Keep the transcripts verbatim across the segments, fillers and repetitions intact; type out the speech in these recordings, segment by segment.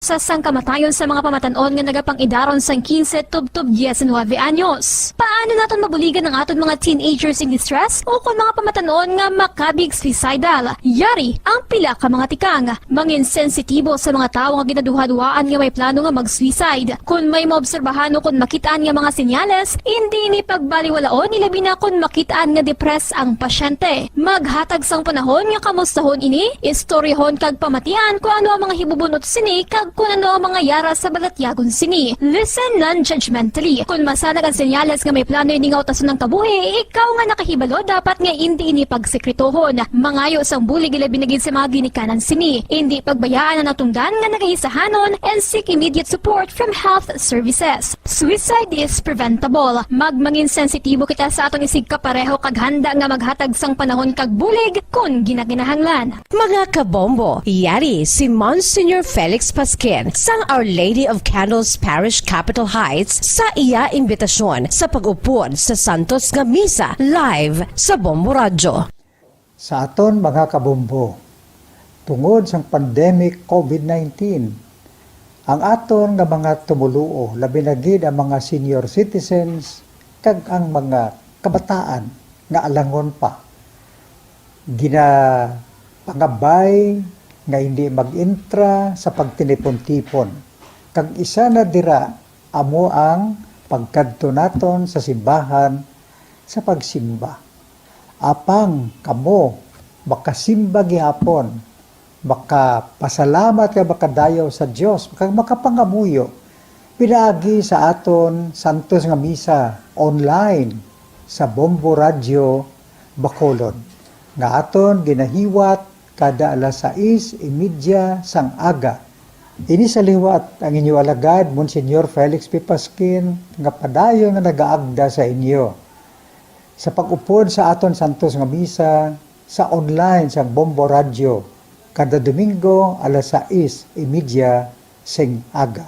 Sa sang kamatayon sa mga pamatan-on nga nagapang-idaron sang quince tubtob diecinuebe anyos. Paano naton mabuligan ang aton mga teenagers in distress o kon mga pamatan-on nga makabig suicidal? Yari ang pila ka mga tikang. Mangin sensitibo sa mga tawo nga ginaduhaduhaan nga may plano nga mag-suicide. Kon may maobserbahan o kon makit-an nga mga senyales, indi ini pagbaliwalaon, ilabi na kon makit-an nga depressed ang pasyente. Maghatag sang panahon nga kamustahon ini, istoryahon kag pamatian kon ano ang mga hibubunot sini kag kon ano ang mga yara sa balatyagon sini. Listen non-judgmentally. Kon masanag ang senyales nga may plano ini nga utason ang kabuhi, ikaw nga nakahibalo dapat nga indi ini pagsekretohon. Mangayo sang bulig ilabi na gid sa mga ginikanan sini. Indi pagbayaan ang natungdan nga nagaisahanon and seek immediate support from health services. Suicide is preventable. Magmangin sensitibo kita sa aton isigkapareho kag handa nga maghatag sang panahon kag bulig kon ginakinahanglan. Mga kabombo, yari si Monsignor Felix Pasquin sang Our Lady of Candles Parish, Capitol Heights, sa iya imbitasyon sa pag-upod sa santos nga misa live sa Bombo Radyo. Sa aton mga kabombo, tungod sang pandemic covid nineteen, ang aton nga mga tumoluo, labi na gid ang mga senior citizens kag ang mga kabataan nga alangon pa, ginapangabay nga hindi mag-intra sa pagtinipon-tipon, kag isa na dira amo ang pagkadto naton sa simbahan sa pagsimba. Apang kamo makasimba gihapon, makapasalamat kag makadayaw sa Dios, kag makapangamuyo pinaagi sa aton santos nga misa online sa Bombo Radyo Bacolod, nga aton ginahiwat kada alas sais y media sang aga. Ini sa liwat ang inyo alagad, Monsignor Felix P. Pasquin, nga padayon nga nagaagda sa inyo sa pag-upod sa aton santos nga misa sa online sang Bombo Radyo kada Domingo alas sais y media sing aga.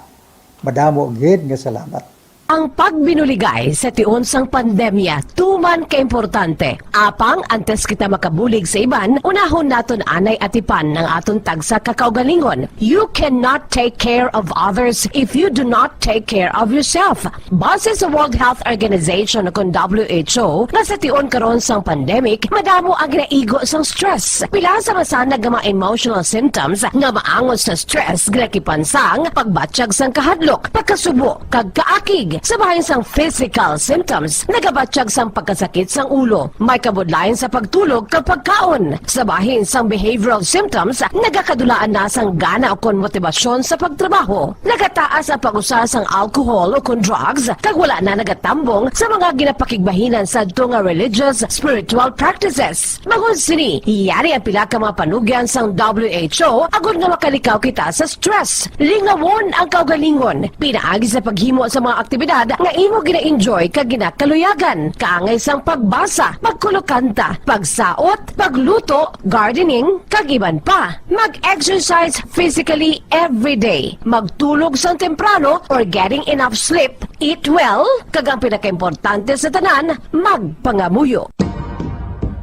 Madamo gid nga salamat. Ang pagbinuligay sa tion sang pandemya tuman ka importante. Apang antes kita makabulig sa iban, unahon naton anay atipan ang aton tagsa ka kaugalingon. You cannot take care of others if you do not take care of yourself. Base sa World Health Organization, kon W H O, nga sa tion karon sang pandemic, madamo ang ginaigo sang stress. Pila sa masanag nga mga emotional symptoms nga maangot sa stress ginakipan sang pagbatyag sang kahadlok, pagkasubo, kag kaakig. Sa bahin sang physical symptoms, nagabatyag sang pagkasakit sang ulo, may kabudlayan sa pagtulog kag pagkaon. Sa bahin sang behavioral symptoms, nagakadulaan na sang gana ukon motibasyon sa pagtrabaho. Nagataas ang pag-usa sang alcohol ukon drugs, kag wala na nagatambong sa mga ginapakigbahinan sadto nga religious, spiritual practices. Bangod sini, yari ang pila ka mga panugyan sang W H O agod nga makalikaw kita sa stress. Lingawon ang kaugalingon pinaagi sa paghimo sa mga aktibidad nga imo gina-enjoy kag ginakaluyagan, kaangay sang pagbasa, pagkulokanta, pagsaot, pagluto, gardening, kag iban pa. Mag-exercise physically every day. Magtulog sang temprano or getting enough sleep. Eat well, kag ang pinakaimportante sa tanan, magpangamuyo.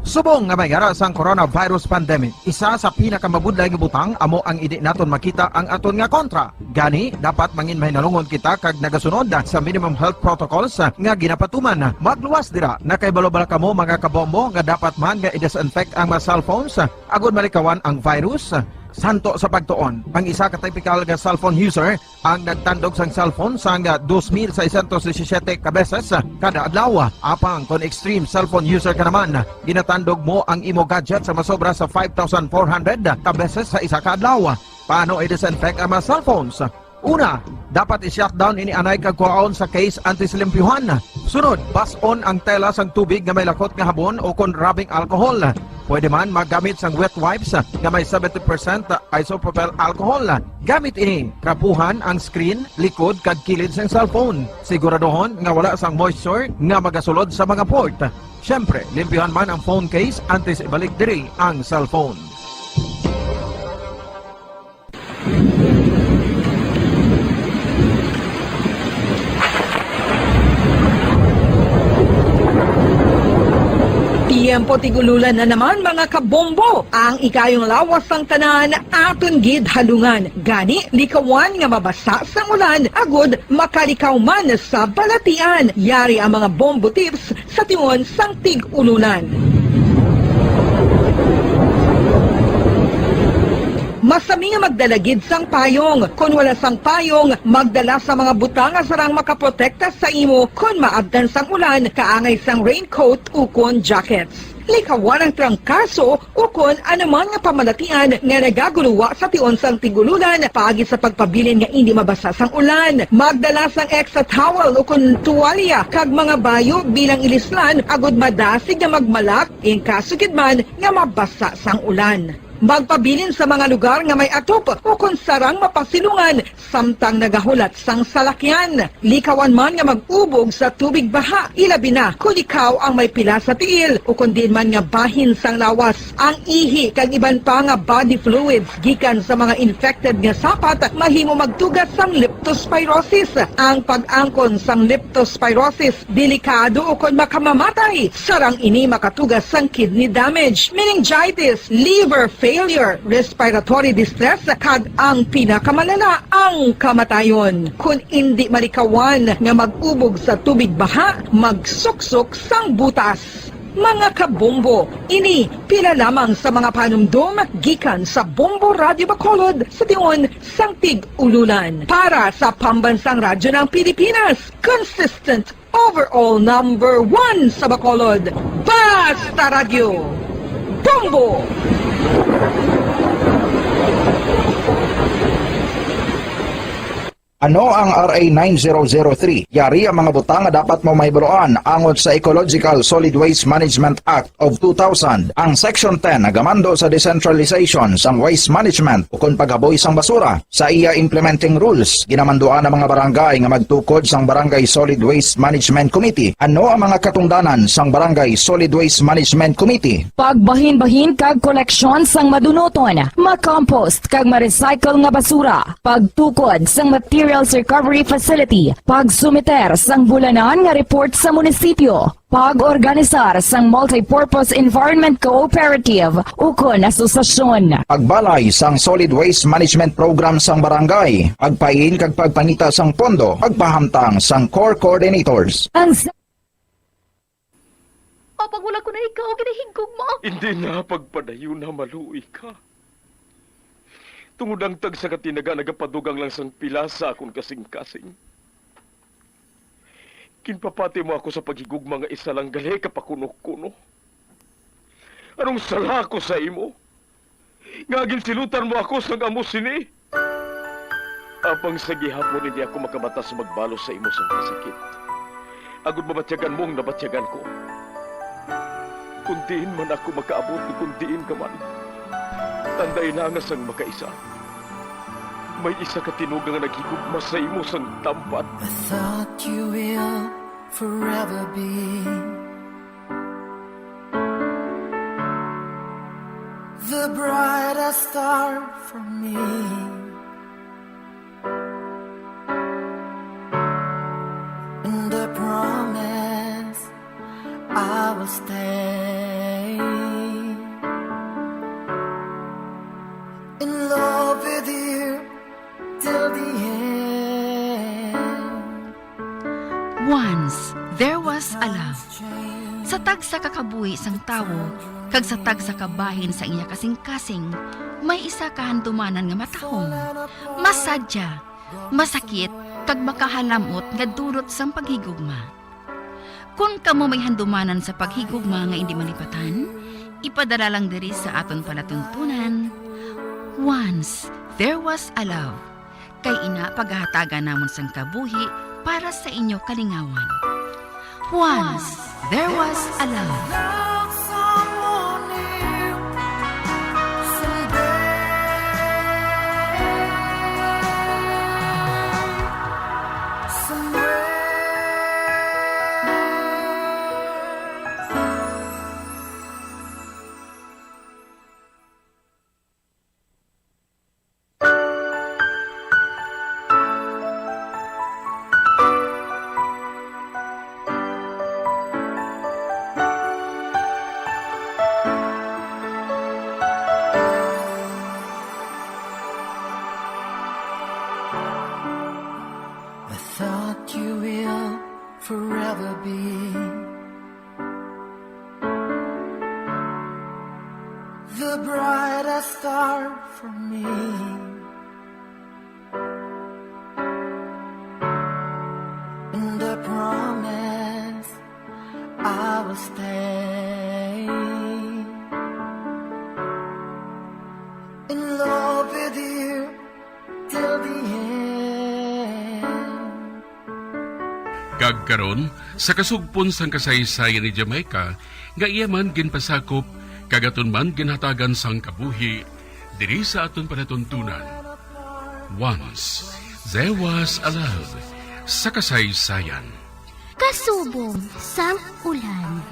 Subong nga may yara sang coronavirus pandemic, isa sa pinakamabudlay nga butang amo ang indi naton makita ang aton nga kontra. Gani, dapat mangin mahinalungon kita kag nagasunod sa minimum health protocols nga ginapatuman. Magluwas dira, nakahibalo bala kamo, mga kabombo, nga dapat man nga i-disinfect ang mga cellphones agud malikawan ang virus? Santo sa pagtuon, ang isa ka typical nga cellphone user ang nagtandog sang cellphone sang dos mil seiscientos disisiete ka beses kada adlaw. Apang kon extreme cellphone user ka naman, ginatandog mo ang imo gadget sa masobra sa five thousand four hundred ka beses sa isa ka adlaw. Paano i-disinfect ang mga cellphones? Una, dapat i-shutdown ini anay kag kuhaon sa case antes limpyuhan. Sunod, bas-on ang tela sang tubig nga may lakot nga habon o kon rubbing alcohol. Pwede man maggamit sang wet wipes nga may seventy percent isopropyl alcohol. Gamit ini, trapuhan ang screen, likod, kag kilid sang cellphone. Siguraduhon nga wala sang moisture nga magasulod sa mga port. Siyempre, limpyuhan man ang phone case antes ibalik diri ang cellphone. P M Tig-ululan na naman, mga kabombo. Ang ikayong lawas sang tanan aton gid halungan. Gani, likawan nga mabasa sang ulan agud makalikaw man sa balatian. Yari ang mga bombo tips sa tion sang tig-ululan. Masami nga magdala gid sang payong. Kon wala sang payong, magdala sa mga butang nga sarang makaprotekta sa imo kon maabtan sang ulan, kaangay sang raincoat ukon jackets. Likawan ang trangkaso ukon anuman nga pamalatian nga nagaguluwa sa tion sang tig-ululan paagi sa pagpabilin nga indi mabasa sang ulan. Magdala sang extra towel ukon tuwalya kag mga bayo bilang ilislan agud madasig nga magmalak in kaso gid man nga mabasa sang ulan. Magpabilin sa mga lugar nga may atop ukon sarang mapasilungan samtang nagahulat sang salakyan. Likawan man nga mag-ubog sa tubig baha, ilabi na kon ikaw ang may pila sa tiil ukon diin man nga bahin sang lawas. Ang ihi kag iban pa nga body fluids gikan sa mga infected nga sapat mahimo magtuga sang leptospirosis. Ang pag-angkon sang leptospirosis delikado ukon makamamatay. Sarang ini makatuga sang kidney damage, meningitis, liver failure, respiratory distress, kag ang pinakamalala, ang kamatayon. Kon indi malikawan nga mag-ubog sa tubig baha, magsuksok sang butas. Mga kabombo, ini pila lamang sa mga panumdom gikan sa Bombo Radyo Bacolod sa tion sang tig-ululan. Para sa Pambansang Radyo ng Pilipinas, consistent overall number one sa Bacolod. Basta Radyo, Bombo! Ano ang R A nine zero zero three? Yari ang mga butang nga dapat mo mahibaluan angot sa Ecological Solid Waste Management Act of two thousand. Ang Section ten nagamando sa decentralization sang waste management ukon paghaboy sang basura. Sa iya implementing rules, ginamanduan ang mga barangay nga magtukod sang Barangay Solid Waste Management Committee. Ano ang mga katungdanan sang Barangay Solid Waste Management Committee? Pagbahinbahin kag koleksyon sang madunuton, ma-compost kag ma-recycle nga basura, pagtukod sang materials recovery facility, pagsumiter sang bulanan nga report sa munisipyo, pag-organisar sang multipurpose environment cooperative ukon asosasyon. Pagbalay sang solid waste management program sang barangay, pagpain kag pagpangita sang pondo, pagpahamtang sang core coordinators. Ang sa- Apang wala ko na ikaw ginahigugma. Hindi na, pagpadayon na, maluoy ka. Tungod ang tagsa ka tinaga nagapadugang lang sang pila sa akon kasing-kasing. Ginpapati mo ako sa paghigugma nga isa lang gali ka pakuno-kuno. Anong sala ko sa imo? Nga ginsilutan mo ako sang amo sini? Apang sa gihapon hindi ako makabatas magbalos sa imo sang kasakit. Agod mabatyagan mo ang nabatyagan ko. Kung diin man ako makaabot, kung diin ka man, tanday na nga sang makaisa. May isa ka tinuga nga naghigugma sa imo sang tampat. I thought you will forever be the brightest star for me. And I promise I will stay in love with you till the end. Once, there was a love. Sa tagsa ka kabuhi sang tawo kag sa tagsa ka bahin sang iya kasing-kasing, may isa ka handumanan nga matahom, masadya, masakit, kag makahalam-ot nga dulot sang paghigugma. Kon kamo may handumanan sa paghigugma nga indi malipatan, ipadala lang diri sa aton palatuntunan. Once, there was a love. Kay ina, pagahatagan namon sang kabuhi para sa inyo kalingawan. Once, there was a love. for me. And I promise I will stay in love with you till the end. Kag karon, sa kasugpon sang kasaysayan ni Jamaica, nga iya man ginpasakop, kag aton man ginhatagan sang kabuhi, diri sa aton palatuntunan. Once, there was a love, sa kasaysayan. Kasubong sang ulan.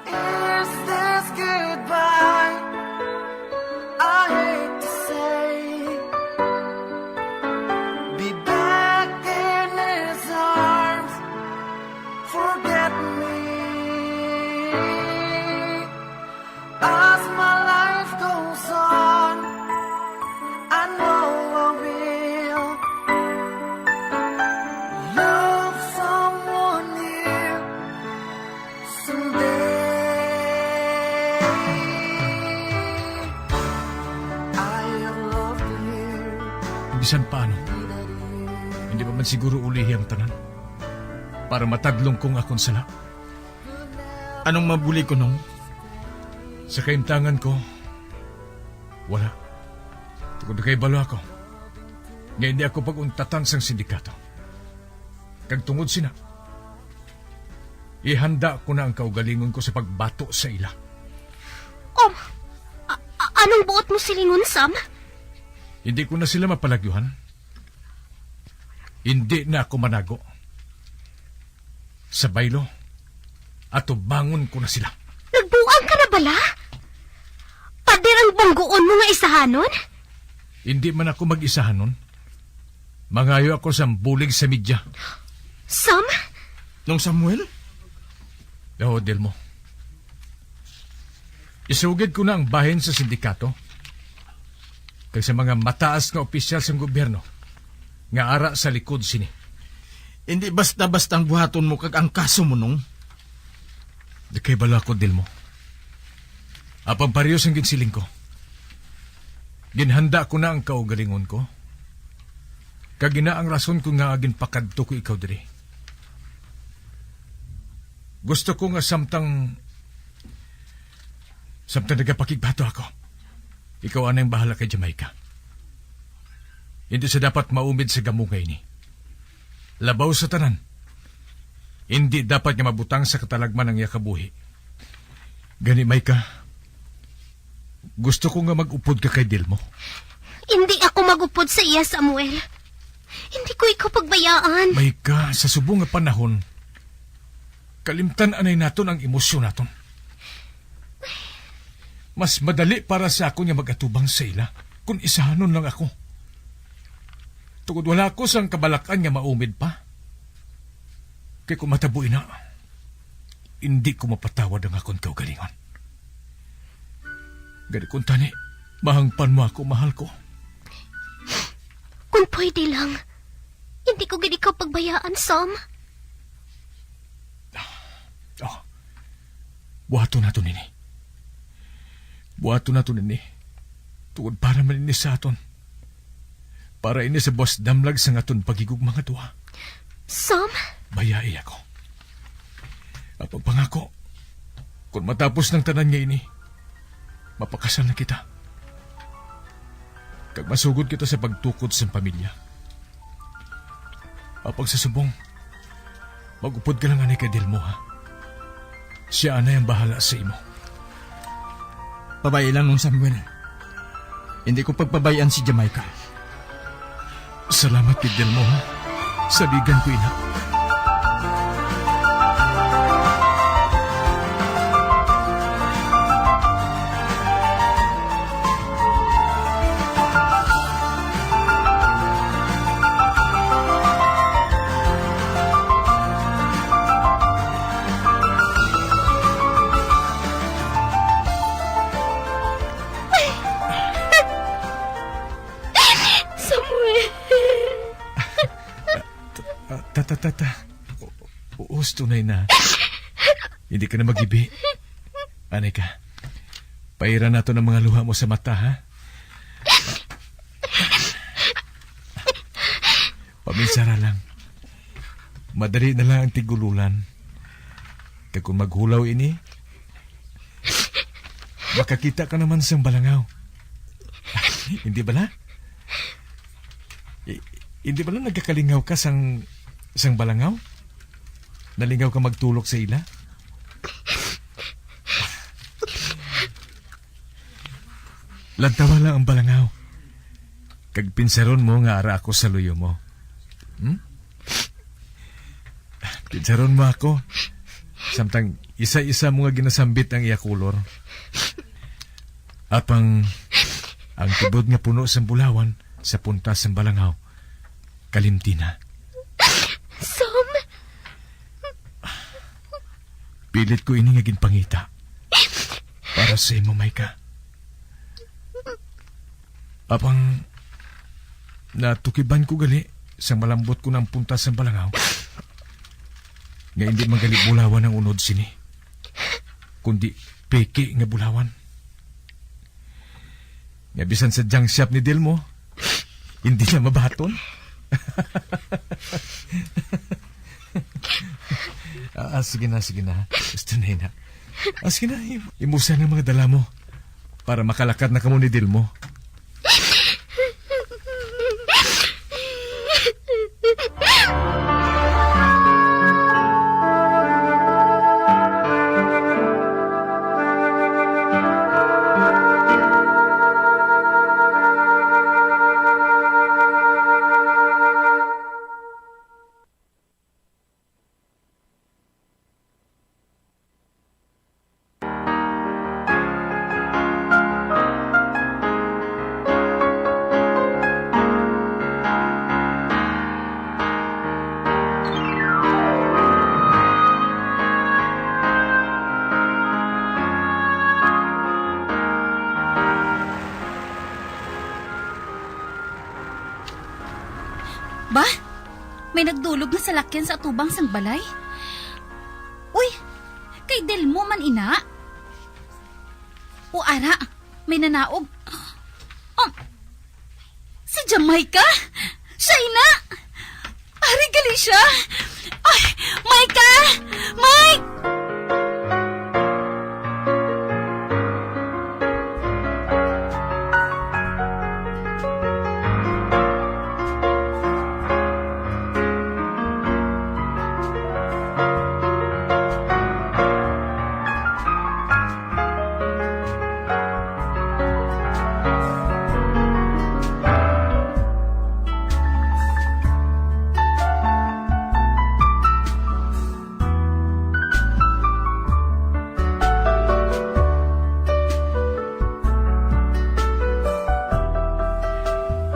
Is this goodbye? I hate to say. Be back in his arms. Forget me. As my life goes on, I know I will love someone new someday. I have loved you. Bisan paano, hindi pa man siguro ulihi ang tanan para matadlong ko ang akon sala. Anong mabulig ko, Nong? Sa kaimtangan ko, wala. Tungod kay balo ako nga hindi ako pag-untatan sang sindikato. Kag tungod sina, ihanda ko na ang kaugalingon ko sa pagbato sa ila. Um, a- a- anong buot mo silingon, Sam? Hindi ko na sila mapalagyuhan. Hindi na ako manago. Sa baylo, atubangon ko na sila. Nagbuang ka na bala? Pader ang bunggoon mo nga isahanon? Hindi man ako mag-isahanon. Mangayo ako sang bulig sa media. Sam? Nong Samuel? Oo, Dilmo. Isugid ko na ang bahin sa sindikato kag sa mga mataas nga opisyal sang gobyerno nga ara sa likod sini. Hindi basta-basta ang buhaton mo kag ang kaso mo, Nong. Di kay bala ko, Dilmo. Apang pareho sang ginsiling ko, ginhanda ko na ang kaugalingon ko. Kag ina ang rason kung ngaa ginpakadto ko ikaw diri. Gusto ko nga samtang, samtang nagapakigbato ako, ikaw anay ang bahala kay Jamaica. Hindi siya dapat maumid sa gamo nga ini. Labaw sa tanan, hindi dapat nga mabutang sa katalagman ang iya kabuhi. Gani, Micah, gusto ko nga mag-upod ka kay Dilmo. Hindi ako mag-upod sa iya, Samuel. Hindi ko ikaw pagbayaan. Micah, sa subong nga panahon, kalimtan anay naton ang emosyon naton. Mas madali para sa akon nga mag-atubang sa ila kon isahanon lang ako. Tungod wala ako sang kabalak-an nga maumid pa. Kay kung matabo ina, indi ko mapatawad ang akon kaugalingon. Gani kuntani, mahangpan mo ako, mahal ko. Kung pwede lang, hindi ko gid ikaw pagbayaan, Sam. Oh, buhaton naton ini. Buhaton naton ini. Tungod para man ini sa aton. Para ini sa buwas damlag sang aton paghigugma nga duha. Sam? Bayai ako. Apang pangako, kon matapos nang tanan nga ini, mapakasal na kita. Kag masugod kita sa pagtukod sang pamilya. Apang sa subong, mag-upod ka lang anay kay Dilmo, ha? Siya anay ang bahala sa imo. Pabay lang, Nong Samuel. Hindi ko pagpabayaan si Jamaica. Salamat kay Dilmo, ha? Saligan ko ina. Samuel. Ah, ta, ta, ta, ta. U-, u-, husto na ina. Hindi ka na magibi. Anay ka. Paira naton ang mga luha mo sa mata, ha? Paminsara lang. Madali na lang ang tigululan. Kag kung maghulaw ini, makakita ka naman sang balangaw. Hindi bala? I-, hindi bala nagkakalingaw ka sang, sang balangaw? Nalingaw ka magtulok sa ila? Lantawa lang ang balangaw. Kag pinsaron mo nga ara ako sa luyo mo. Hmm? Pinsaron mo ako. Samtang isa-isa mo nga ginasambit ang iya kulor. Apang ang tibod nga puno sang bulawan sa punta sang balangaw, kalimti na. Sam! Pilit ko ini nga ginpangita para sa imo, Maika. Apang natukiban ko gali sang malambot ko na ang punta sang balangaw nga indi man gali bulawan ang unod sini, kundi peke nga bulawan. Nga bisan sa junk shop ni Dilmo, hindi niya mabaton. Ah, ah, sige na, sige na. Gusto na yun, ha? Ah, sige na, im-, imusa na mga dala mo para makalakad na kamo ni Dilmo. Ba? May nagdulog nga salakyan sa atubang sang balay? Uy, kay Delmo man ina? O ara, may nanaog. Um, si Jamaica? Siya ina! Ari gali siya! Ay, Micah! Mike!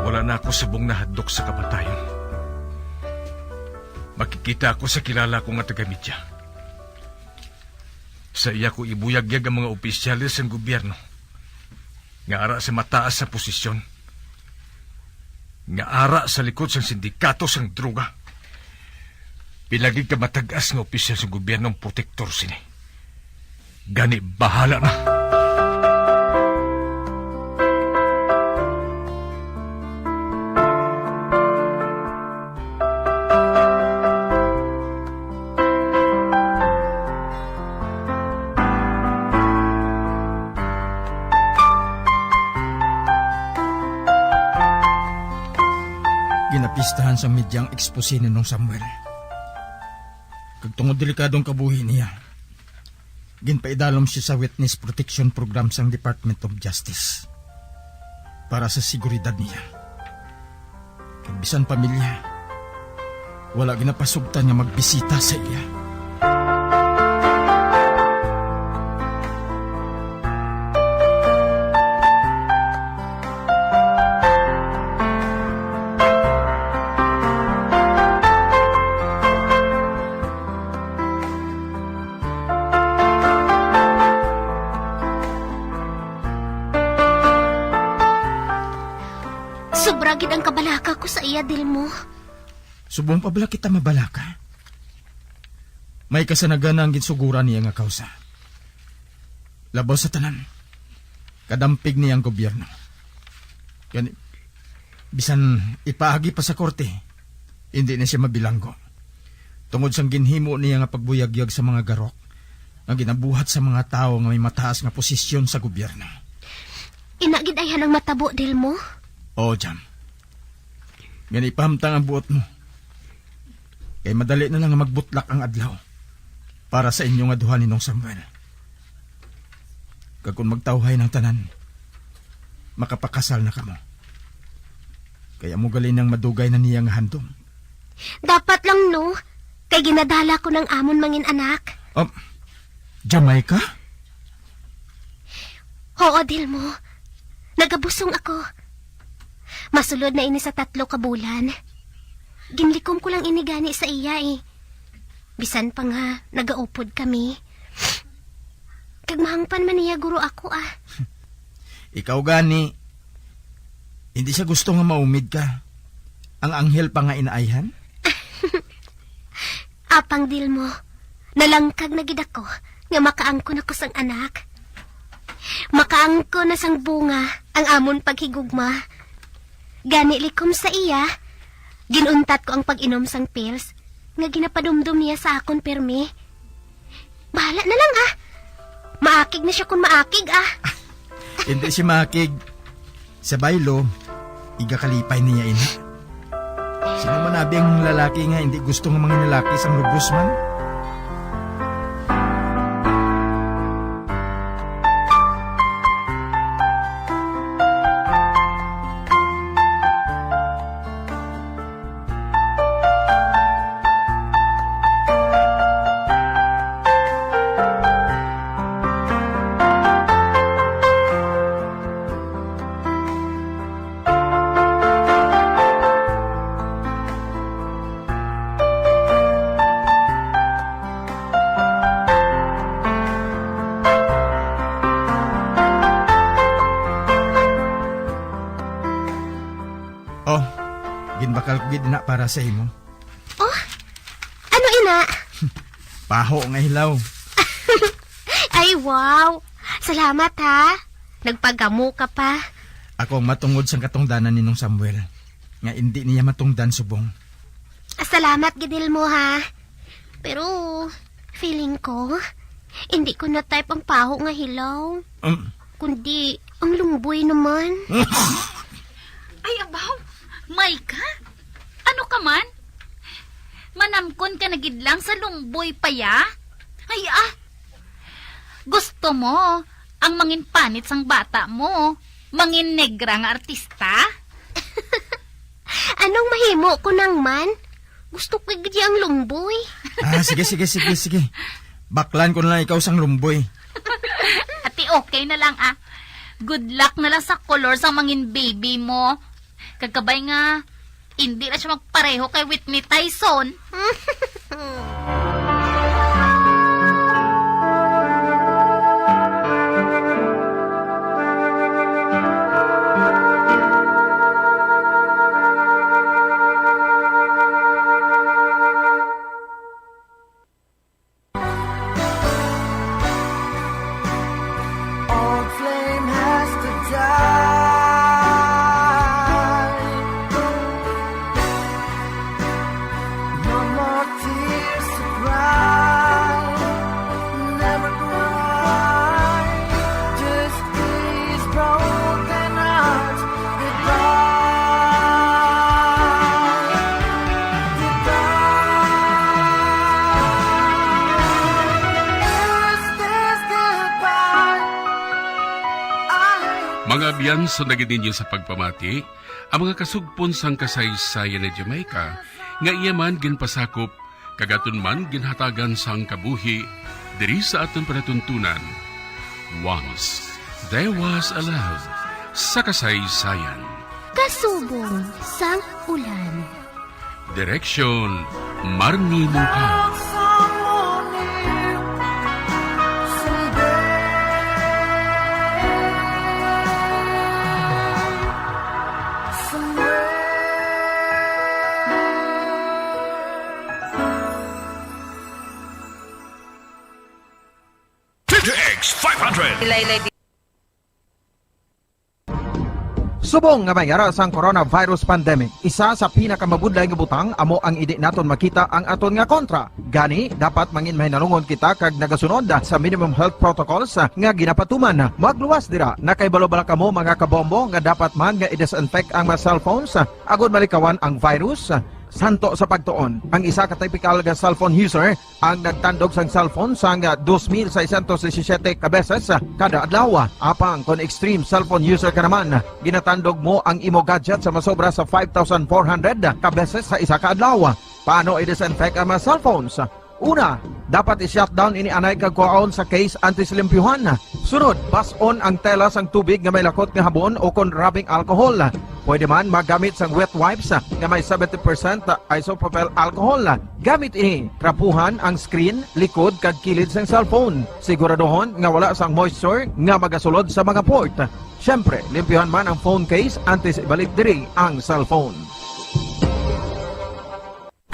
Wala na ako subong nahadlok sa kamatayon. Makikita ako sa kilala ko nga taga-media. Sa iya ko ibuyagyag ang mga opisyales sang gobyerno nga ara sa mataas sa posisyon, nga ara sa likod sang sindikato sang droga. Pila gid ka matag-as nga opisyal sang gobyerno ang protektor sini. Gani, bahala na. Ginapistahan sang media ang expose ni Nong Samuel. Kag tungod delikado ang kabuhi niya, ginpaidalom siya sa Witness Protection Program sang Department of Justice para sa seguridad niya. Kag bisan pamilya, wala ginapasugtan nga magbisita sa iya. Sobra gid ang kabalaka ko sa iya, Dilmo. Subong pa bala kita mabalaka? May kasanagana ang ginsuguran niya nga kawsa. Labaw sa tanan, kadampig niya ang gobyerno. Gani, bisan ipaagi pa sa korte, Indi na sia mabilanggo tungod sang ginhimo niya nga pagbuyagyag sa mga garok nga ginabuhat sa mga tawo nga may mataas nga posisyon sa gobyerno. Ina gid ayhan ang matabo, Dilmo? Oo, Jam. Gani, ipahamtang ang buot mo. Kay madali na lang nga magbutlak ang adlaw para sa inyo nga duha ni Nong Samuel. Kag kon magtawhay nang tanan, makapakasal na kamo. Kay amo gali nang madugay na niya nga handom. Dapat lang, no? Kay ginadala ko ng amon mangin anak. Um, Jamaica? Oo, Dilmo. Nagabusong ako. Masulod na ini sa tatlo ka bulan. Ginlikom ko lang ini gani sa iya, eh. Bisan pa nga nagaupod kami. Kag mahangpan man niya guro ako, ah. Ikaw gani, hindi siya gusto nga maumid ka. Ang anghel pa nga inaayhan? Apang Dilmo, nalangkag na gid ako nga makaangkon ako sang anak. Makaangkon na sang bunga ang amon paghigugma. Gani, likom sa iya, ginuntat ko ang pag-inom sang pills nga ginapadumdom niya sa akon pirmi. Bahala na lang, ah. Maakig na siya kung maakig, ah. Hindi siya maakig. Sa baylo, igakalipay niya ini. Sino man abi ang lalaki nga hindi gusto nga mga lalaki sang lubos man? Oh, ginbakal ko gid na para sa imo. Oh, ano ina? Paho nga hilaw. Ay, wow. Salamat, ha. Nagpagamo ka pa. Ako ang matungod sang katungdanan ni Nong Samuel, nga indi niya matungdan subong. Salamat gid, Dilmo, ha. Pero, feeling ko, hindi ko na type ang paho nga hilaw. Um. Kundi, ang lumboy naman. Ay, abaw! May ka? Ano ka man? Manamkon ka na gid lang sa lumboy pa ya? Ay, ah! Gusto mo ang mangin panit sang bata mo, mangin negra nga artista? Anong mahimo ko nang man? Gusto ko gid ang lumboy. Ah, sige, sige, sige, sige. Baklan ko na lang ikaw sang lumboy. Ati, okay na lang, ah. Good luck na lang sa kolor sang mangin baby mo. Kag kabay nga, hindi na siya magpareho kay Whitney Tyson. Old flame has to die. No more tears to cry. Never cry. Just these broken hearts goodbye. Goodbye. Is this goodbye? I Mga abyan, sunda gid ninyo sa pagpamati ang mga kasugpon sang kasaysayan ni Jamaica, nga iya man ginpasakop kag aton man ginhatagan sang kabuhi diri sa aton palatuntunan. Once There Was a Love sa kasaysayan. Kasubong sang ulan. Direksyon, Marnie Mungka. T T X five hundred. Ilaylay di- Subong nga may ara sang coronavirus pandemic, isa sa pinakamabudlay nga butang amo ang indi naton makita ang aton nga kontra. Gani, dapat mangin mahinalungon kita kag nagasunod sa minimum health protocols nga ginapatuman. Magluwas dira, nakahibalo bala kamo, mga kabombo, nga dapat man nga i-disinfect ang mga cellphones agod malikawan ang virus? Santo sa pagtuon, ang isa ka typical nga cellphone user ang nagtandog sang cellphone sang dos mil seiscientos disisiete ka beses kada adlaw. Apang kon extreme cellphone user ka naman, ginatandog mo ang imo gadget sa masobra sa five thousand four hundred ka beses sa isa ka adlaw. Paano i-disinfect ang mga cellphones? Una, dapat i-shutdown ini anay kag kuhaon sa case antes limpyuhan. Sunod, bas-on ang tela sang tubig nga may lakot nga habon o kon rubbing alcohol. Pwede man magamit sang wet wipes nga may seventy percent isopropyl alcohol. Gamit ini, trapuhan ang screen, likod, kag kilid sang cellphone. Siguraduhon nga wala sang moisture nga magasulod sa mga port. Siyempre, limpyuhan man ang phone case antes ibalik diri ang cellphone.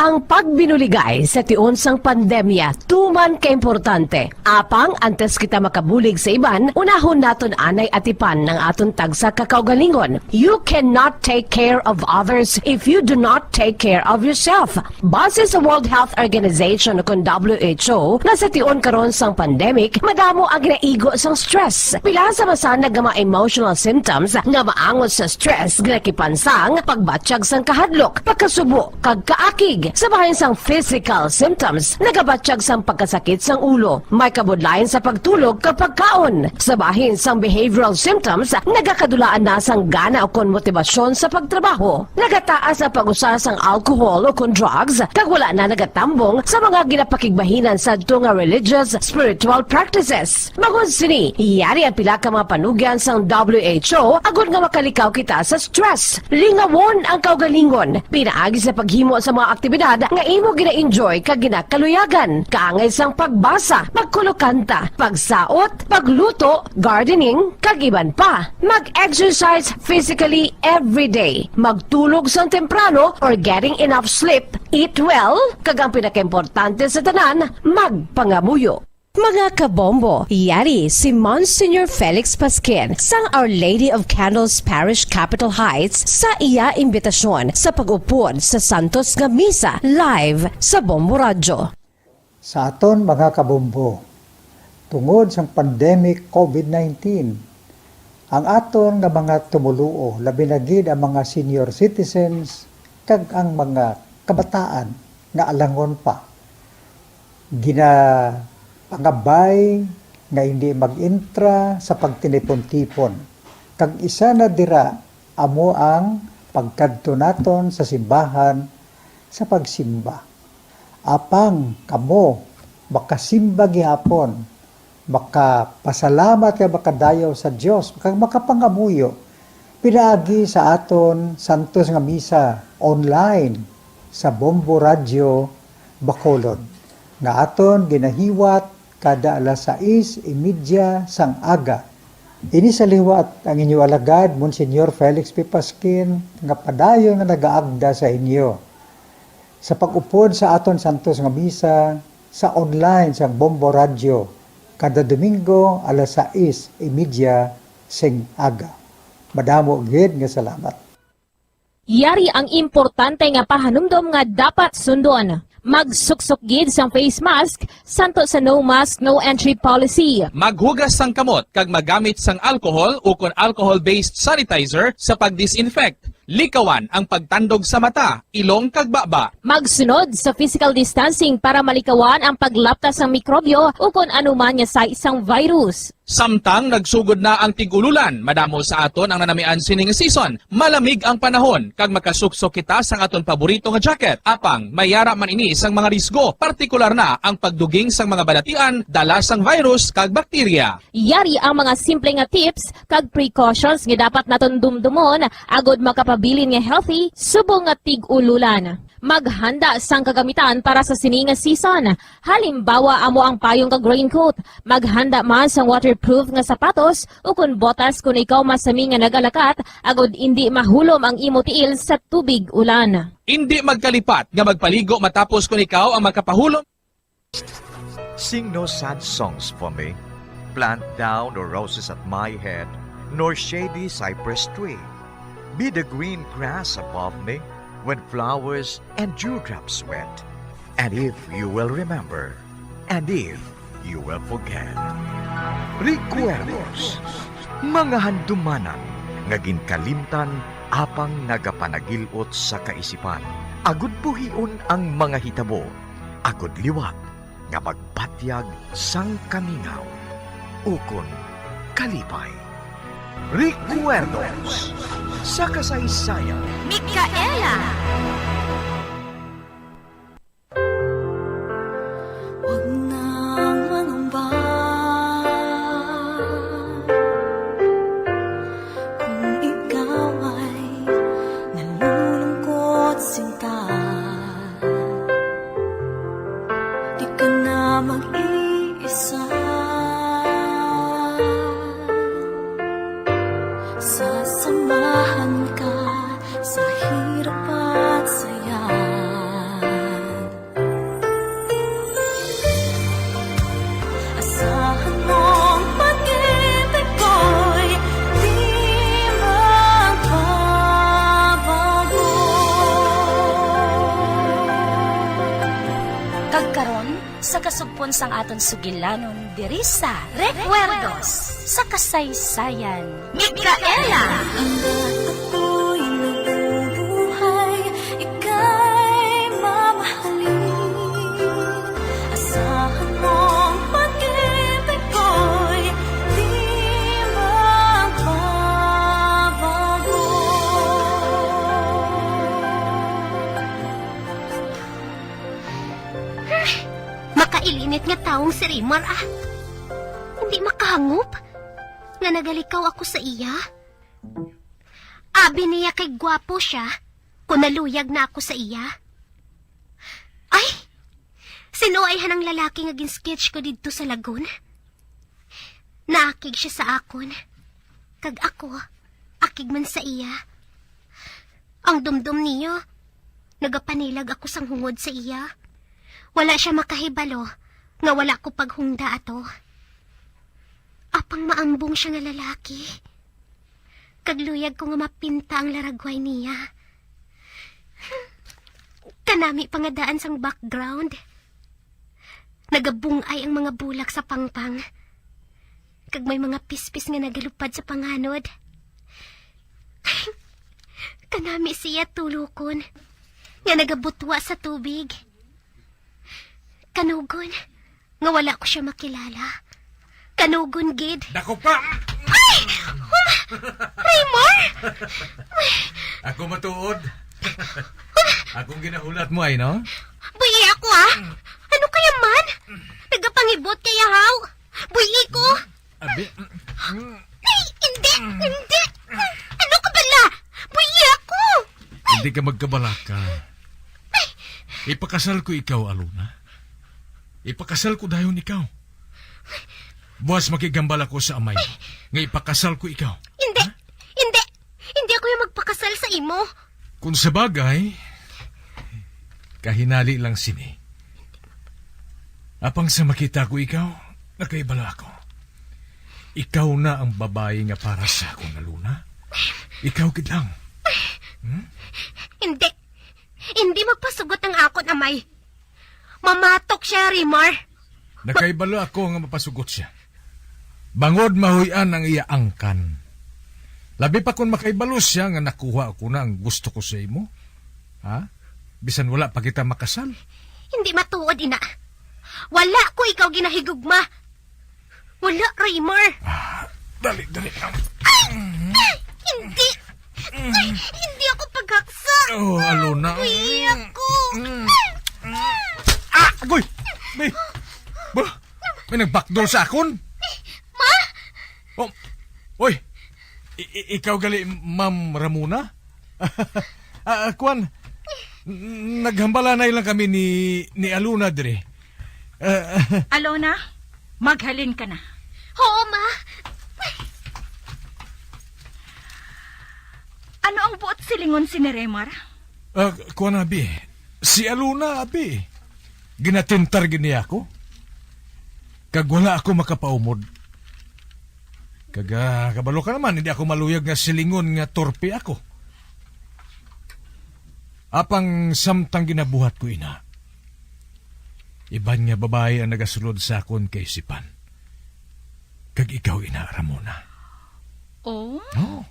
Ang pagbinuligay sa tion sang pandemya tuman ka importante. Apang antes kita makabulig sa iban, unahon naton anay atipan ang aton tagsa ka kaugalingon. You cannot take care of others if you do not take care of yourself. Base sa World Health Organization, kun W H O, nga sa tion karon sang pandemic, madamo ang ginaigo sang stress. Pila sa masanag nga mga emotional symptoms nga maangot sa stress ginakipan sang pagbatyag sang kahadlok, pagkasubo, kag kaakig. Sa bahin sang physical symptoms, nagabatyag sang pagkasakit sang ulo, may kabudlayan sa pagtulog kag pagkaon. Sa bahin sang behavioral symptoms, nagakadulaan na sang gana ukon motibasyon sa pagtrabaho. Nagataas ang pag-usa sang alcohol ukon drugs, kag wala na nagatambong sa mga ginapakigbahinan sadto nga religious, spiritual practices. Bangod sini, yari ang pila ka mga panugyan sang W H O agod nga makalikaw kita sa stress. Lingawon ang kaugalingon pinaagi sa paghimo sa mga aktibidad nga imo gina-enjoy kag ginakaluyagan, kaangay sang pagbasa, pagkulokanta, pagsaot, pagluto, gardening, kag iban pa. Mag-exercise physically every day. Magtulog sang temprano or getting enough sleep. Eat well, kag ang pinakaimportante sa tanan, magpangamuyo. Mga kabombo, yari si Monsignor Felix Pasquin sang Our Lady of Candles Parish, Capitol Heights, sa iya imbitasyon sa pag-upod sa Santos nga Misa live sa Bombo Radyo. Sa aton mga kabombo, tungod sang pandemic COVID nineteen, ang aton nga mga tumoluo, labi na gid ang mga senior citizens kag ang mga kabataan nga alangon pa, ginapangabay nga hindi mag-intra sa pagtinipon-tipon, kag isa na dira amo ang pagkadto naton sa simbahan sa pagsimba. Apang kamo makasimba gihapon, makapasalamat kag makadayaw sa Dios, kag makapangamuyo pinaagi sa aton santos nga misa online sa Bombo Radyo Bacolod, nga aton ginahiwat kada alas sais y media sang aga. Ini sa liwat ang inyo alagad, Monsignor Felix P. Pasquin, nga padayon nga nagaagda sa inyo sa pag-upod sa aton santos nga misa sa online sang Bombo Radyo kada Domingo alas sais y media sing aga. Madamo gid nga salamat. Yari ang importante nga pahanumdom nga dapat sundon. Magsuksok gid sang face mask, santo sa no mask, no entry policy. Maghugas sang kamot kag magamit sang alcohol ukon alcohol-based sanitizer sa pag-disinfect. Likawan ang pagtandog sa mata, ilong kag baba. Magsunod sa physical distancing para malikawan ang paglapta sang mikrobyo ukon anuman nga sahi sang virus. Samtang nagsugod na ang tig-ululan, madamo sa aton ang nanamian sini nga season. Malamig ang panahon, kag makasuksok kita sang aton paborito nga jacket. Apang, may ara man ini sang mga risgo, partikular na ang pagduging sang mga balatian dala sang virus kag bakterya. Yari ang mga simple nga tips kag precautions nga dapat naton dumdumon agod makapabilin nga healthy subong nga tig-ululan. Maghanda sang kagamitan para sa sini nga season. Halimbawa, amo ang payong kag raincoat. Maghanda man sang waterproof nga sapatos ukon botas kon ikaw masami nga nagalakat, agod indi mahulom ang imo tiil sa tubig ulan. Indi magkalipat nga magpaligo matapos kon ikaw ang makapahulom. Sing no sad songs for me. Plant thou no roses at my head, nor shady cypress tree. Be the green grass above me when flowers and dewdrops wet. And if you will remember, and if you will forget. Recuerdos, mga handumanan nga ginkalimtan apang nagapanagil-ot sa kaisipan, agud buhion ang mga hitabo, agud liwat nga magbatyag sang kamingaw ukon kalipay. Recuerdos sa kasaysayan. Micaela. Huwag nang mangamba kung ikaw ay nalulungkot, sinta. Di ka na mag-iisa. Sasamahan ka sa hirap at saya. Asahan mong pag-ibig ko'y di magbabago. Kag karon, sa kasugpon sang aton sugilanon diri sa Recuerdos sa Kasaysayan. Micaela. Hanggat ako'y nabubuhay, ika'y mamahalin. Asahan mong pag-ibig ko'y di magbabago. Makailinit nga tawong si Rimar, ah. Hindi makahangop nga nagalikaw ako sa iya. Abi niya kay gwapo siya, kung naluyag na ako sa iya. Ay! Sino ay hanang lalaki nga gin-sketch ko didto sa lagun? Naakig siya sa akon, kag ako akig man sa iya. Ang dumdom niya, nagapanilag ako sang hungod sa iya. Wala siya makahibalo nga wala ko paghungda ato. Apang maambong siya nga lalaki, kag luyag ko nga mapinta ang laragway niya. Kanami pa nga daan sang background. Nagabung-ay ang mga bulak sa pangpang, kag may mga pispis nga nagalupad sa panganod. Kanami siya tulokon nga nagabutwa sa tubig. Kanugon nga wala ko siya makilala. Kanugon gid. Dako pa! Ay! Hum-, Raymar! Ako matuod. Akong ginahulat mo ay, no? Buyi ako, ah. Ano kaya man? Nagapangibot kaya haw. Buyi ko. Abi. Ay, hindi, hindi. Ano ka bala? Buyi ako. Hindi ka magkabalaka. Ipakasal ko ikaw, Alona. Ipakasal ko dayon ikaw. Buwas makigambal ako sa amay nga ipakasal ko ikaw. Hindi. Hindi. Hindi ako yung magpakasal sa imo. Kung sa bagay, kahinali lang sini. Apang sa makita ko ikaw, nakaibalo ako. Ikaw na ang babayi nga para sa akon, Alona. Ikaw gid lang. Hmm? Hindi. Hindi magpasugot ang akon amay. Mamatok siya, Rimar. Nakaibalo ako nga mapasugot siya. Bangod mahuy-an ang iya angkan. Labi pa kon makaibalo siya nga nakuha ko na ang gusto ko sa imo. Ha? Bisan wala pa kita makasal. Hindi matuod, ina. Wala ko ikaw ginahigugma. Wala, Raymar. Ah, dali, dali. Ay! Ay! Hindi! Ay, hindi ako paghaksa! Oh, Alona. Uy, ako! Mm. Ah, agoy! May, ba, may nag-backdoor sa akon? Ma? Oh, oy, i- i- ikaw gali, Ma'am Ramona? Ah, ah, kwan, n- naghambalanay lang kami ni ni Alona dire. Ah, Alona, maghalin ka na. Oo, ma. Ano ang buot silingon si Neremar? Ah, kwan, abi. Si Alona, abi. Ginatintar gini ako. Kag wala ako makapaumod. Kag, ah, kabalo ka naman, hindi ako maluyag nga silingon nga torpe ako. Apang samtang ginabuhat ko ina, iban nga babayi ang nagasulod sa akon kaisipan. Kag ikaw ina, Ramona. Oh? Oo.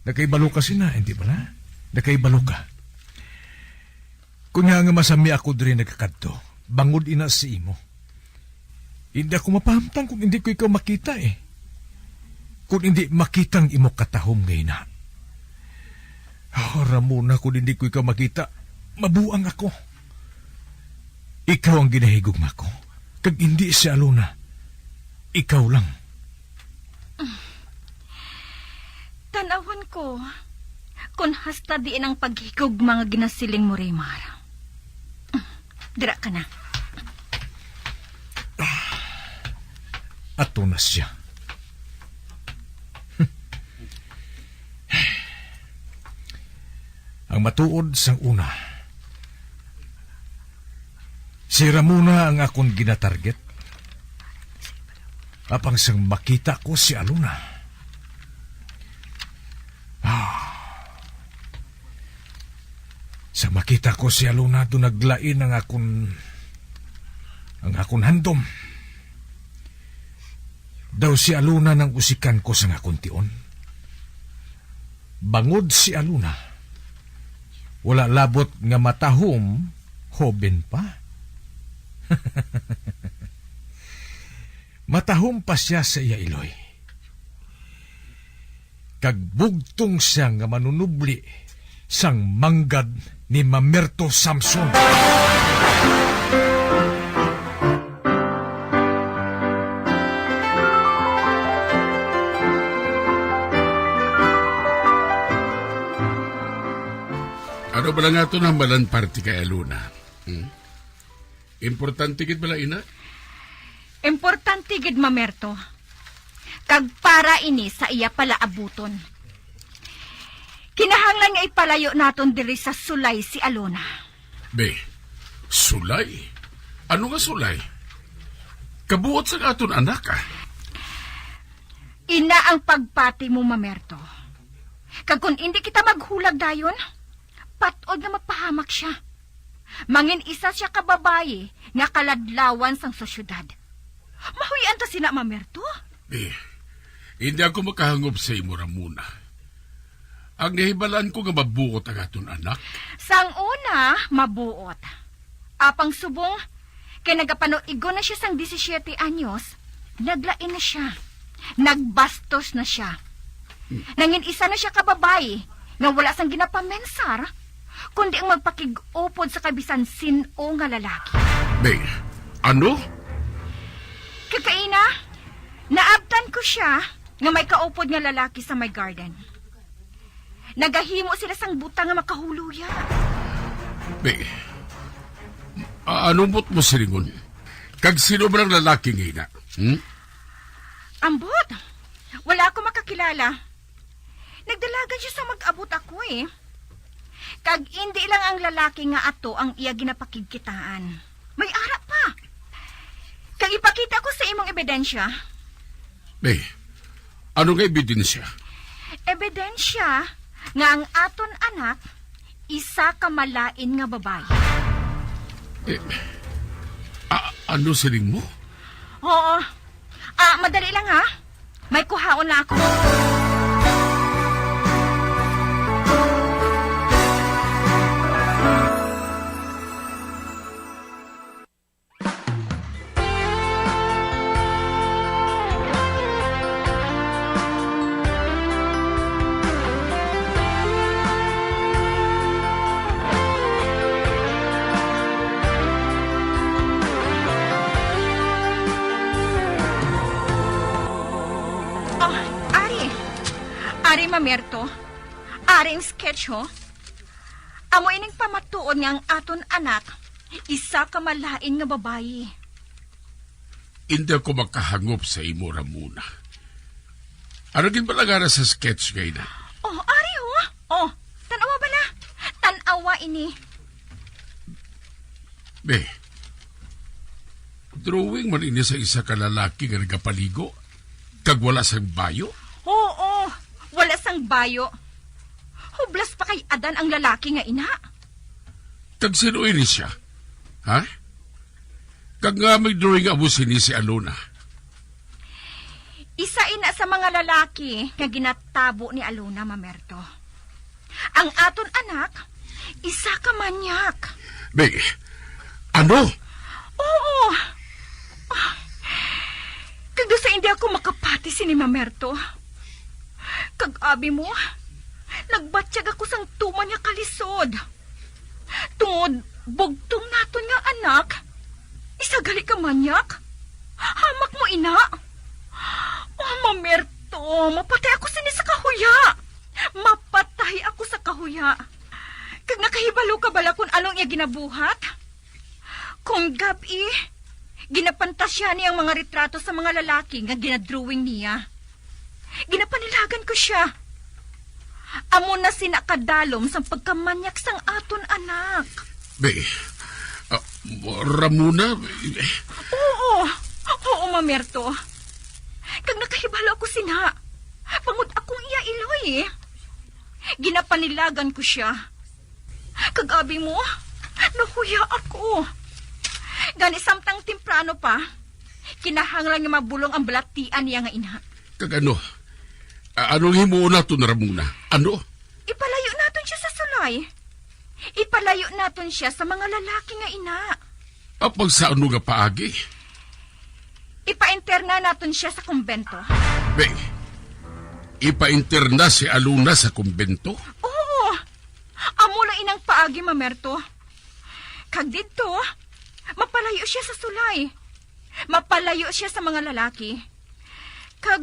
Nakaibalo ka sina, hindi bala? Nakaibalo ka. Kunya nga masami ako diri nagakadto, bangod ina sa imo. Hindi ako mapahamtang kung hindi ko ikaw makita, eh. Kung hindi makita ang imo katahom nga ina. Oh, Ramona, kung hindi ko ikaw makita, mabuang ako. Ikaw ang ginahigugma ko, kag hindi si Alona. Ikaw lang. Tan-awon ko kon hasta diin ang paghigugma nga ginasiling mo, Raymar. Dira ka na. Ato na siya. Ang matuod sang una, si Ramona ang akon ginatarget. Apang sang makita ko si Alona, ah, sang makita ko si Alona, do naglain ang akon, ang akon handom. Daw si Alona nang usikan ko sang akon tion. Bangod si Alona, wala labot nga matahom, hoben pa. Matahom pa siya sa iya iloy. Kag bugtong siya nga manunubli sang manggad ni Mamerto Samson. Ano bala nga to na malan party kay Alona? Hmm? Importante gid bala ina? Importante gid, Mamerto. Kag para ini sa iya palaabuton. Kinahanglan nga ipalayo naton diri sa Sulay si Alona. Be, Sulay? Ano nga Sulay? Kabuot sa aton anak, ah. Ina ang pagpati mo, Mamerto. Kag kon indi kita maghulag dayon, pat-od nga mapahamak sia. Mangin isa sia ka babayi nga kaladlawan sang sosyedad. Mahuy-an ta sina, Mamerto? Eh, hindi ako makahangop sa imo, Ramona. Ang nahibalaan ko nga mabuot ang aton anak. Sang una, mabuot. Apang subong, kay nagapanuigon na sia sang disisiete anyos, naglain na sia. Nagbastos na sia. Nangin isa na sia ka babayi nga wala sang ginapamensar, kundi ang magpakig-upod sa kabisan sin-o nga lalaki. Be, ano? Kakaina, naabtan ko sia nga may kaupod nga lalaki sa may garden. Nagahimo sila sang butang nga makahuluya. Be, a-, ano buot mo silingon? Kag sino man ang lalaki nga ina? Hmm? Ambot, wala ako makakilala. Nagdalagan siya sa mag-abot ako, eh. Kag indi lang ang lalaki nga ato ang iya ginapakigkitaan. May ara pa. Kag ipakita ko sa imong ebidensya. Be, ano nga ebidensya? Ebidensya nga ang aton anak isa ka malain nga babayi. Eh, a-, ano siling mo? Oo. Ah, madali lang, ha. May kuhaon na ako. Oh, Ari. Ari Mamerto. Ari ang sketch, ho. Amo ining pamatuod nga ang aton anak, isa ka malain nga babayi. Hindi ako makahangop sa imo, Ramona. Ano gid bala nga sa sketch nga ina? Oh, ari, oh. Oh, tan-awa bala. Tan-awa ini. Be, drawing man ini sa isa ka lalaki nga nagapaligo, kag wala sang bayo? Oo, wala sang bayo. Hublas pa kay Adan ang lalaki nga ina. Kag sino ini siya? Ha? Kag nga may drawing amo sini si Alona? Isa ina sa mga lalaki nga ginatabo ni Alona, Mamerto. Ang aton anak, isa ka manyak. Be, ano? Oo. Ah, kag sa hindi ako makapati sini, Mamerto. Kag abi mo, nagbatyag ako sang tuman nga kalisod. Tungod bugtong naton nga anak, isa gali ka manyak. Hamak mo ina. Oh, Mamerto, mapatay ako sini sa kahuya. Mapatay ako sa kahuya. Kag nakahibalo ka bala kung anong iya ginabuhat? Kung gab-i, ginapantasya niya ang mga retrato sa mga lalaki nga ginadrawing niya. Ginapanilagan ko siya. Amo na sina kadalom sang pagkamanyak sang aton anak. Be, ah, Ramona, eh, Oo. Oo, Mamerto. Kag nakahibalo ako sina. Bangod akong iya iloy, eh. Ginapanilagan ko siya. Kag abi mo, nahuya ako. Gani samtang temprano pa, kinahanglan nga mabulong ang balatian niya nga ina. Kag ano? A-, anong himuon naton, Ramona? Ano? Ipalayo naton siya sa sulay. Ipalayo naton siya sa mga lalaki nga ina. Apang sa ano nga paagi? Ipainterna naton siya sa kumbento. Be, ipainterna si Alona sa kumbento? Oo. Amo lang inang paagi, Mamerto. Kag didto, mapalayo siya sa sulay. Mapalayo siya sa mga lalaki. Kag,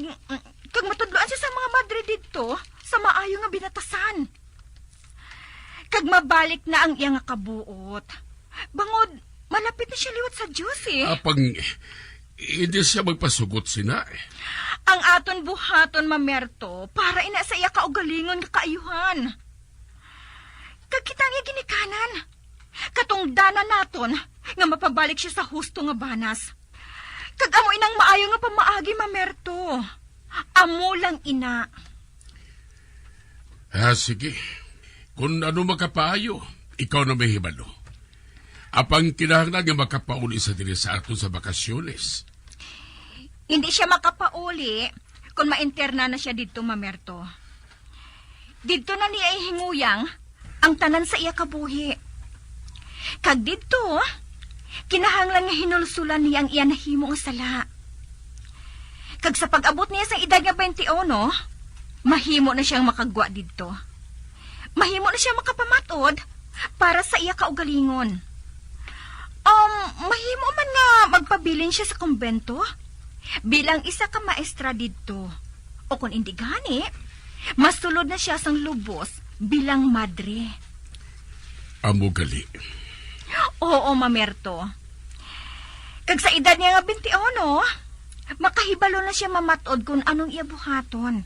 kag matudloan siya sa mga madre didto sa maayo nga binatasan. Kag mabalik na ang iya nga kabuot. Bangod, malapit na siya liwat sa Dios, eh. Apang, hindi siya magpasugot sina, eh. Ang aton buhaton, Mamerto, para ina sa iya kaugalingon nga kaayuhan. Kag kita ang iya ginikanan. Katungdanan naton nga mapabalik siya sa husto nga banas. Kag amo inang maayo nga pamaagi, Mamerto. Amo lang ina. Ah, sige. Kung ano makapaayo, ikaw na may hibalo. Apang kinahanglan nga makapauli sa diri sa aton sa bakasyones. Hindi siya makapauli kung mainterna na siya didto, Mamerto. Didto na niya ihinguyang ang tanan sa iya kabuhi. Kag didto, kinahanglan nga hinulsulan niya ang iya nahimo nga sala. Kag sa pag-abot niya sa edad nga twenty-one, mahimo na siyang makagwa didto. Mahimo na siya makapamat-od para sa iya kaugalingon. Um, mahimo man nga magpabilin siya sa kumbento bilang isa ka maestra didto. O kon indi gani, masulod na siya sang lubos bilang madre. Amo gali. Oo, Mamerto. Kag sa edad niya nga twenty-one, makahibalo na siya mamat-od kon anong iya buhaton.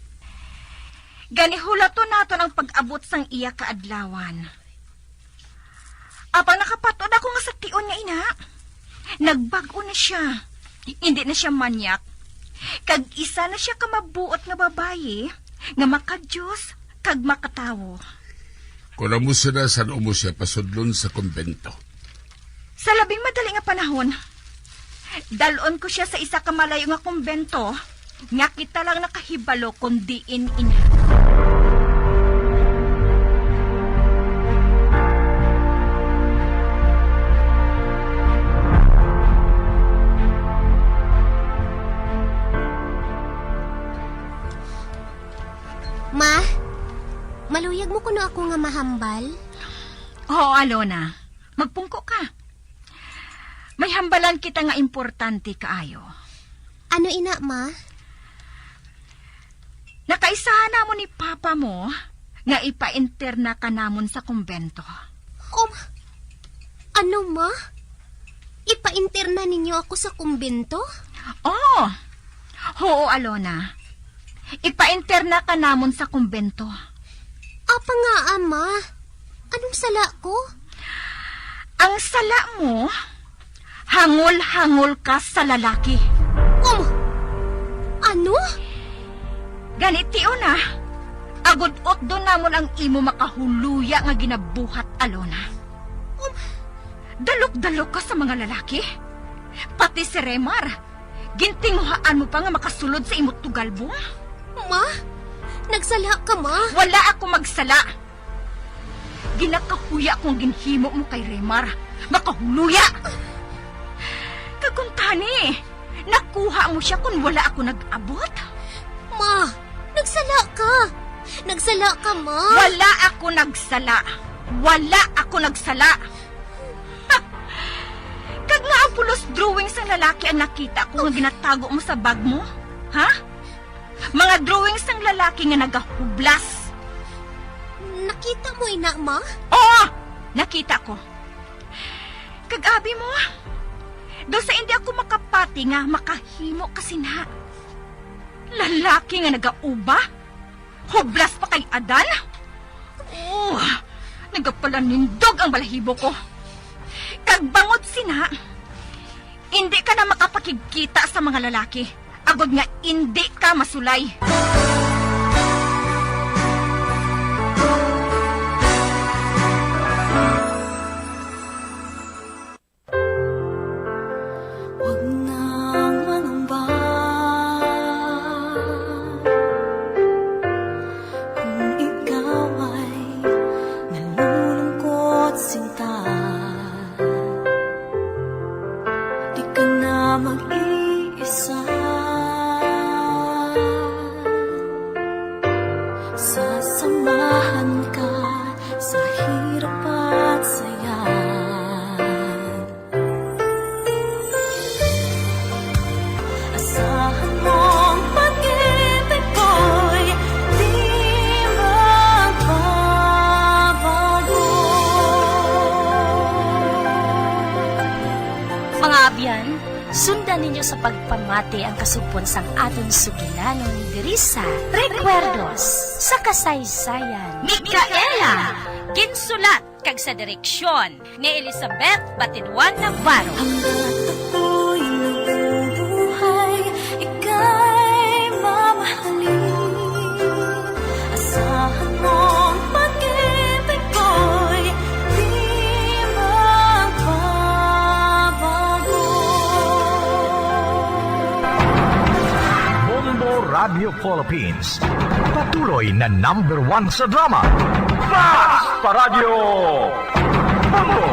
Gani, hulaton naton ang pag-abot sang iya kaadlawan. Apang nakapat-od ako nga sa tion nga ina, nagbag-o na siya. Indi na siya manyak. Kag isa na siya ka mabuot nga babayi nga makadios kag makatawo. Kon amo sina, san-o mo siya pasudlon sa kumbento? Sa labing madali nga panahon, dal-on ko siya sa isa ka malayo nga kumbento nga kita lang nakahibalo kon diin ina. Ma, maluyag mo kuno ako nga mahambal? Oo, Alona. Magpungko ka. May hambalan kita nga importante kaayo. Ano ina, ma? Nakaisahan namon ni papa mo nga ipainterna ka namon sa kumbento. Um, ano, ma? Ipainterna ninyo ako sa kumbento? Oo. Oo, Alona. Ipainterna ka namon sa kumbento. Apa nga, ama? Anong sala ko? Ang sala mo, hangol-hangol ka sa lalaki. Um, ano? Gani, tion na. Agod utdo namon ang imo makahuluya nga ginabuhat, Alona. Um, dalok-dalok ka sa mga lalaki? Pati si Remar, gintinguhaan mo pa nga makasulod sa imo tugalbong? Ma, nagsala ka, Ma. Wala ako magsala. Ginakahuya ko ang ginhimo mo kay Remar. Makahuluya! Kag kung tani, nakuha mo siya kun wala ako nag-abot? Ma, nagsala ka. Nagsala ka, Ma. Wala ako nagsala. Wala ako nagsala. Kag nga ang pulos drawing sang lalaki ang nakita ko nga ginatago mo sa bag mo? Ha? Mga drawing sang lalaki nga nagahublas. Nakita mo ina, Ma? Oo! Nakita ko. Kag abi mo, daw sa hindi ako makapati nga makahimo ka sina. Lalaki nga nagauba? Hublas pa kay Adan? Oh, nagapalanindog ang balahibo ko. Kag bangod sina, hindi ka na makapakigkita sa mga lalaki, agod nga indi ka masulay. Huwag nang mangamba kung ikaw ay nalulungkot, sinta. Di ka na mag-iisa. Sasamahan ka sa hirap at saya. Asahan mong pag-ibig ko'y di magbabago. Mga abyan, sundan ninyo sa pagpamati ang kasugpon sang aton sugilanon diri sa Recuerdos sa Kasaysayan. Micaela, ginsulat kag sa direksyon ni Elizabeth Batiduan Navarro. Hanggat ako'y nabubuhay, ika'y mamahalin. Asahan mong pag-ibig ko'y di magbabago. Bombo Radio Philippines. Patuloy na number one sa drama. Fast Paradyo! Bombo!